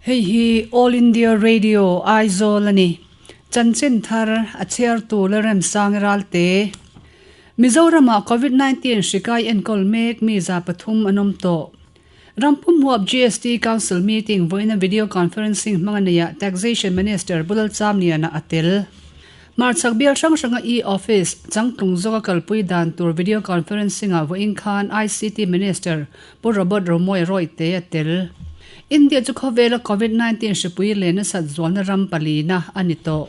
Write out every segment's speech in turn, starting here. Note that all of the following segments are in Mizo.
Hei hi All India Radio Aizawl a ni. Chanchin thar a chhiartu Lalremsangi Ralte. Mizoramah Covid 19 hri kai enkawl mek mi 300 an awm tawh. Rampum huap GST Council meeting vawiina video conferencing hmang a neihah Taxation Minister Pu Lalchamliana a tel. Hmarchhak bial hrang hranga e-office changtlung zawka kalpui dan tur video conferencing-ah vawiin khan ICT Minister Pu Robert Romawia Rawite a tel. India chu khawvela Covid 19 hripui leh nasat zualna ram palina a ni tawh.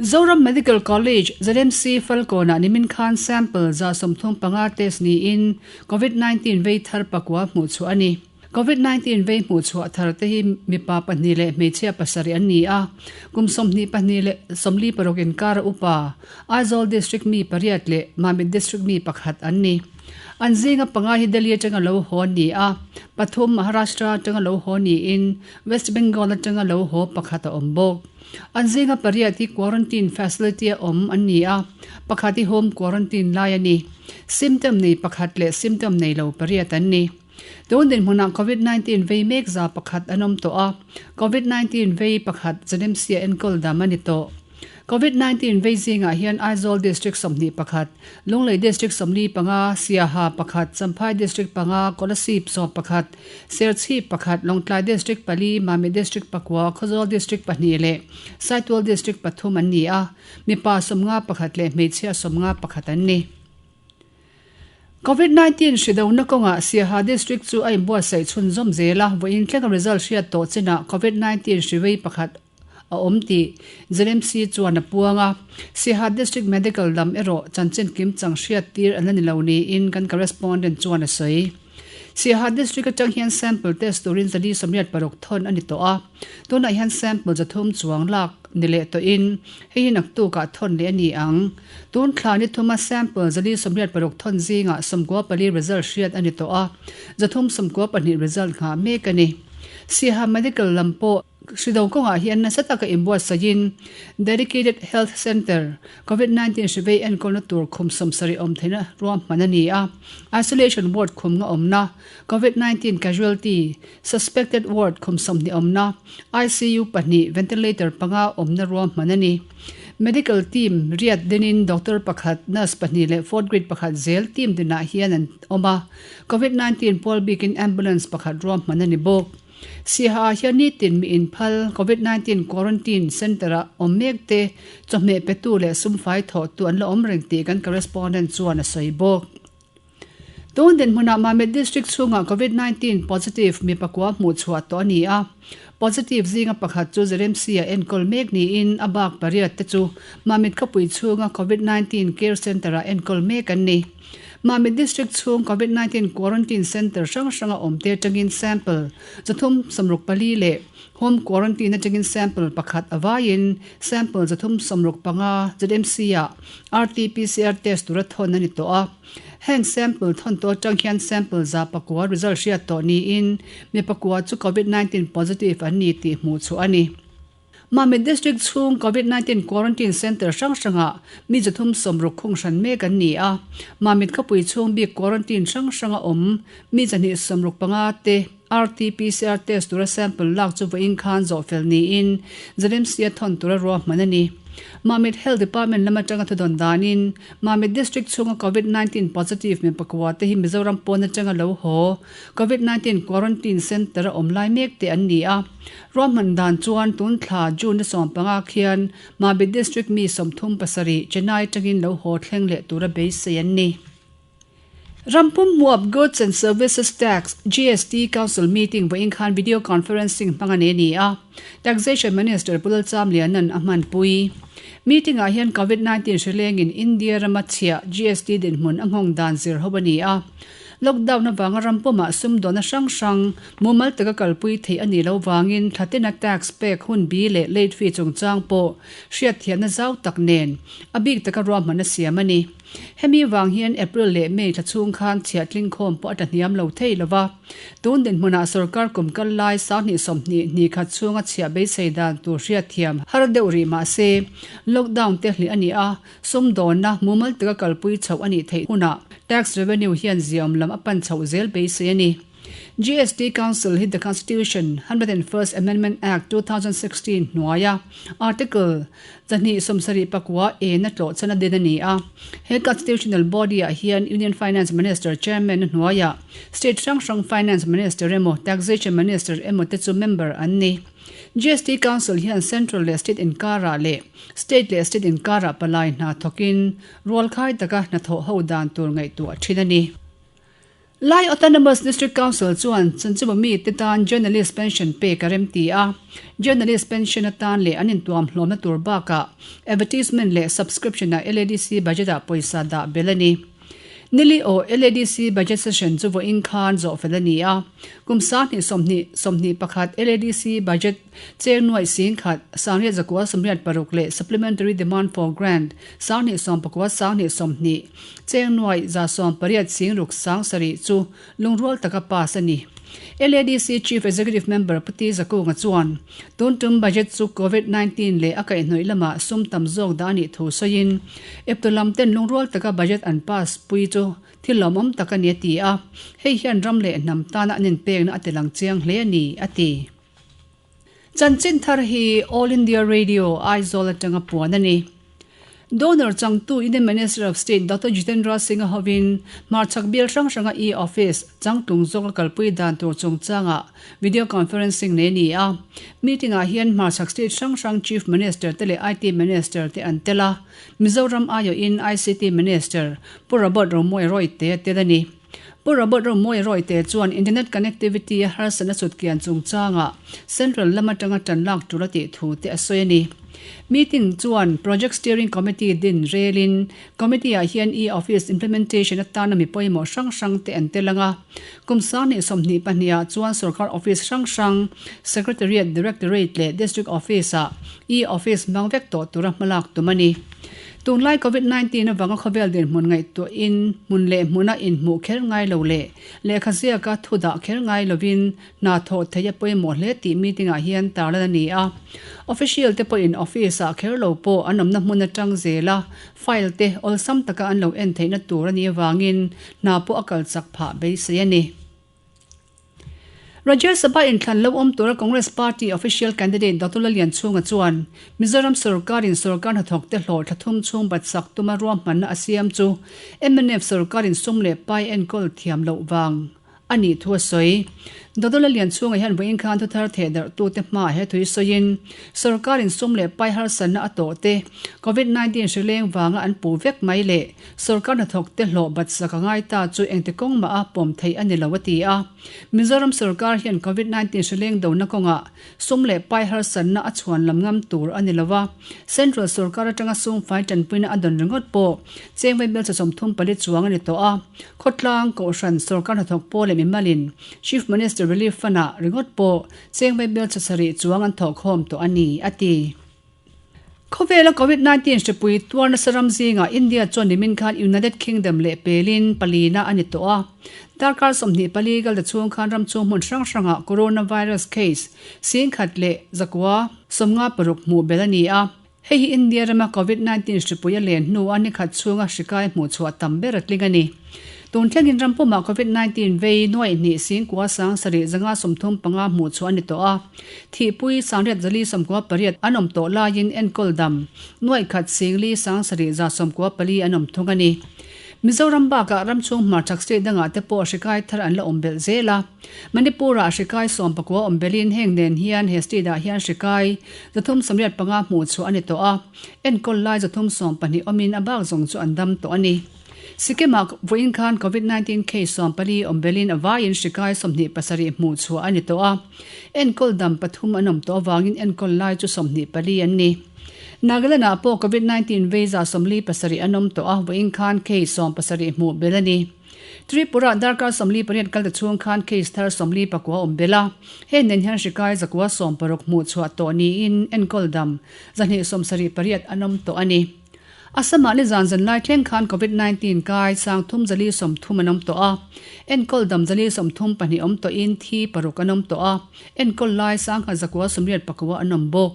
Zoram Medical College, ZMC, Falkawnah nimin khan sample 35 test niin Covid 19 vei thar pakua hmuh chhuah a ni. Covid 19 vei hmuh chhuah thar te hi mipa pahnih leh hmeichhia pasarih an ni a, kum 22 leh 46 inkara upa, Aizawl District mi pariat leh Mamit District mi pakhat an ni. An zinga panga hi Delhi atanga lo haw an ni a, pathum Maharashtra atanga lo haw niin West Bengal atanga lo haw pakhat a awm bawk. An zinga pariat hi quarantine facility a awm an ni a, pakhat hi home quarantine lai a ni. Symptom nei pakhat leh symptom nei lo pariat an ni. Tun dinhmunah Covid 19 vei mek 100 an awm tawh a, Covid 19 vei pakhat ZMC a enkawl dam a ni tawh. Covid 19 vei zingah hian Aizawl District 21, Lunglei District 45, Siaha pakhat, Champhai District panga, Kolasib 11, Serchhip pakhat, Lawngtlai District pali, Mamit District pakua, Khawzawl District pahnih leh Saitual District pathum an ni a, mipa 51 leh hmeichhia 51 an ni. Covid 19 hri dohna kawngah Siaha District chu a inbuatsaih chhunzawm zel a, vawiin thleng result hriat tawh chinah Covid 19 hri vei pakhat a awm tih ZMC chuan a puang a. Siaha District Medical lam erawh chanchin kimchang hriat tir an la ni lo niin kan correspondent chuan a sawi. Siaha District atang hian sample test turin 486 thawn a ni tawh a, tunah hian sample 300 chuang lak ni leh tawhin hei hi naktukah thawn leh a ni ang. Tun thla ni thuma sample 486 thawn zingah 94 result hriat a ni tawh a, 392 result nghah mek a ni. Siaha Medical lam pawh Hri do kawngah hian nasa taka inbuatsaihin Dedicated Health Centre, Covid 19 hri vei enkawlna tur khum 70 awm theihna ruahman a ni a. Isolation ward khum nga awmna, Covid 19 casualty, suspected ward khum 20 awmna, ICU pahnih, ventilator panga awmna ruahman a ni. Medical team riat dinin doctor pakhat, nurse pahnih leh fourth grade pakhat zel team dinah hian an awm a. Covid 19 pawl bikin ambulance pakhat ruahman a ni bawk. Siaha ah hian nitin mi inphal Covid 19 quarantine centre ah awm mek te chawhmeh petu leh sumfai thawhtu an la awm reng tih kan correspondent chuan a sawi bawk. Tun dinhmunah Mamit District chhungah Covid 19 positive mi pakua hmuh chhuah tawh a ni a, positive zinga pakhat chu ZMC ah enkawl mek niin a bak pariat te chu Mamit khawpui chhunga Covid 19 care centre ah enkawl mek an ni. Mamit District chhung Covid 19 quarantine centre hrang hranga awmte atangin sample 364 leh home quarantine atangin sample pakhat a vaiin sample 365 ZMC-ah RT-PCR test tura thawn a ni tawh a. Heng sample thawn tawh atang hian sample 9 result hriat tawh niin mi pakua chu Covid 19 positive an ni tih hmuh chhuah a ni. Mamit District chhung Covid 19 quarantine centre hrang hrangah mi 360 khung hran mek an ni a. Mamit khawpui chhung bik quarantine hrang hranga awm mi 265 te RT-PCR test tura sample lak chu vawiin khan zawh fel niin ZMC a thawn tura ruahman a ni. Mamit Health Department lam atanga thudawn danin Mamit District chhunga Covid 19 positive mi pakua te hi Mizoram pawn atanga lo haw Covid 19 quarantine centre a awm lai mek te an ni a. Ruahman dan chuan tun thla June a 15 khian Mamit District mi 37 Chennai atangin lo haw thleng leh tura beisei an ni. Rampum hmuap Goods and Services Tax, GST, Council meeting vawiin khan video conferencing hmang a nei a ni a, Taxation Minister Pu Lalchamliana'n a hmanpui. Meeting-ah hian Covid 19 hri lengin India rama chhiah GST dinhmun a nghawng dan zir ho a ni a. Lockdown avanga ram pumah sumdawnna hrang hrang mumal taka kalpui theih a nih loh vangin thlatina tax pek hun bi leh late fee chungchang pawh hriatthiamna zau tak nen a bik taka ruahman a siam a ni. Hemi vang hian April leh May thla chhung khan chhiahtling khawm pawh a tla hniam lo thei lo va. Tun dinhmunah sorkar kum kal lai 2021 khat chhunga chhiah beisei dan tur hriatthiam har deuh rih mah se lockdown te hlih a ni a, Sumdawnna mumal taka kalpui chhoh a nih theih hunah tax revenue hian ziaawm lam a pan chhoh zel beisei a ni. GST Council hi The Constitution, 101st Amendment Act, 2016 hnuaia Article 274 A na tlawh chana din a ni a. He constitutional body ah hian Union Finance Minister Chairman-a hnuaiah State hrang hrang Finance Minister emaw Taxation Minister emaw te chu member an ni. GST Council hian Central leh State inkarah leh State leh State inkarah palai hna thawkin rualkhai taka hnathawh ho dan tur ngaihtuah thin a ni. Lai Autonomous District Council chuan chanchinbu mite tan Journalist Pension pek a remti a. Journalist Pension atan leh an intuam hlawmna tur bakah Advertisement leh Subscription-ah LADC budget-ah pawisa dah belh a ni. Nili aw LADC Budget Session chu vawiin khan zawhfel a ni a. Kum 20 21 LADC Budget cheng nuaih 10,000 1,986 leh Supplementary Demand for Grant 2019 20 cheng nuaih 18 sing ruk sang sarih chu lungrual taka pass a ni. LADC Chief Executive Member Pu Ti Zakunga chuan tun tum budget chu Covid 19 leh a kaihhnawih lamah sum tam zawk dah a nih thu sawiin eptu lam ten lungrual taka budget an pass pui chu thil lawmawm tak a ni a ti a, hei hian ram leh hnam tana an inpekna a tilang chiang hle a ni a ti. Chanchin thar hi All India Radio, Aizawl atanga puan a ni. Donor changtu Indian Minister of State Doctor Jitendra Singh-a hovin hmarchhak bial hrang hranga e-office changtlung zawk a kalpui dan tur chungchangah video conferencing nei a ni a. Meeting-ah hian hmarchhak state hrang hrang Chief Minister te leh IT Minister te an tel a, Mizoram aiawhin ICT Minister Pu Robert Romawia Royte a tel a ni. Pu Robert Romawia Royte chuan internet connectivity a harsatna chutkian chungchangah Central lam atanga tan lak tul a tih thu te a sawi a ni. Meeting chuan Project Steering Committee din relin Committee ah hian e-office implementation atana mi pawimawh hrang hrang te an tel ang a. Kum 2022 ah chuan sorkar office hrang hrang, Secretariat, Directorate leh District Office ah e-office hmang vek tawh tura hmalak tum a ni. Tunlai Covid 19 avanga khawvel dinhmun ngaihtuahin hmun leh hmuna inhmuh kher ngai lo leh lehkha ziaka thu dah kher ngai lovin Hna thawh theih a pawimawh hle tih meeting ah hian tarlan a ni a. Official te pawhin office ah kher lo pawh an awmna hmun atang zela file te awlsam taka an lo en theihna tur a nih avangin hna pawh a kal chak phah beisei a ni. Rajya Sabha inthlan lo awm tura Congress Party official candidate Doctor Lallianchhunga chuan Mizoram sawrkarin sawrkar hnathawkte hlawh thla thum chhung bat sak tuma ruahmanna a siam chu mnf sawrkarin sum leh pai enkawl thiam loh vang a nih thu a sawi. Dodola lian chhungah hian vawiin khan thuthar theh darhtute hmaah he thui sawiin, Sawrkarin sum leh pai harsatna a tawh te, Covid 19 hri leng vanga an puh vek mai leh sawrkar hnathawkte hlawh bat sak a ngai ta chu engti kawng mah a pawm theih a ni lo a ti a. Mizoram sawrkar hian Covid 19 hri leng dona kawngah Sum leh pai harsatna a chhuan lam ngam tur a ni lo a, Central sorkar atanga sumfai tanpuina a dawn ringawt pawh cheng vaibel cha 34 chuang a ni tawh a. Khawtlang, Kohhran, sorkar hnathawk pawl leh mimalin Chief Minister Relief Fund-ah ringawt pawh cheng vaibel cha sarih chuang an thawhkhawm tawh a ni, a ti. Khawvela Covid 19 hripui tuar nasa ram zingah India chuan nimin khan United Kingdom leh pelin palina a ni tawh a. Darkar 24 kal ta chhung khan ram chhung hmun hrang hrangah coronavirus case 1156 hmuh belh a ni a. Hei hi India rama Covid 19 hripui a len hnua nikhat chhunga hrikai hmuh chhuah tam ber a tling a ni. Tun thlengin ram pumah Covid 19 vei nuaih hnih singkua sang sarih zanga 35 hmuh chhuah a ni tawh a. Thihpui 948 an awm tawh laiin enkawl dam nuaih khat singli 7 194 an awm thung a ni. Mizoram bakah ram chhung hmarchhak state dangah te pawh hrikai thar an la awm belh zel a. Manipur-ah hrikai 19 awm belhin heng nen hian he state-ah hian hrikai 385 hmuh chhuah a ni tawh a. Enkawl lai 312 awmin a bak zawng chu an dam tawh a ni. Sikkim-ah vawiin khan Covid 19 case 14 awm belhin a vaiin hrikai 27 hmuh chhuah a ni tawh a. Enkawl dam pathum an awm tawh avangin enkawl lai chu 24 an ni. Nagaland-ah pawh Covid 19 vei 47 an awm tawh a, vawiin khan case 17 hmuh belh a ni. Tripura-ah darkar 48 kal ta chhung khan case thar 49 awm belh a, heng nen hian hrikai 160 hmuh chhuah tawh niin enkawl dam 278 an awm tawh a ni. Assam-ah nizan zan lai thleng khan Covid 19 kai 330 an awm tawh a, enkawl dam 432 awm tawhin thi paruk an awm tawh a, enkawl lai 1989 an awm bawk.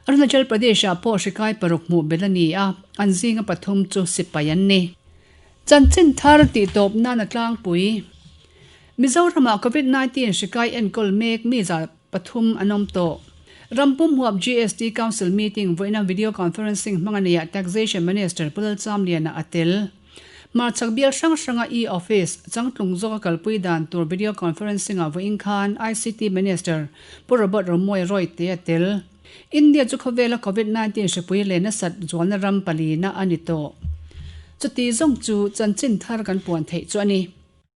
Arunachal Pradesh-ah pawh hri kai paruk hmuh belh a ni a, an zinga pathum chu sipai an ni. Chanchin thar tih tawp nan a tlangpui. Mizoramah Covid 19 hri kai enkawl mek mi 300 an awm tawh. Ram pum huap GST Council meeting vawiina video conferencing hmang a neihah Taxation Minister Pu Lalchamliana a tel. Hmarchhak bial hrang hranga e-office changtlung zawka kalpui dan tur video conferencing-ah vawiin khan ICT Minister Pu Robert Romawia Royte a tel. India chu khawvela Covid 19 hripui leh nasat zualna ram palina a ni tawh. Chuti zawng chu chanchin thar kan puan theih chu a ni.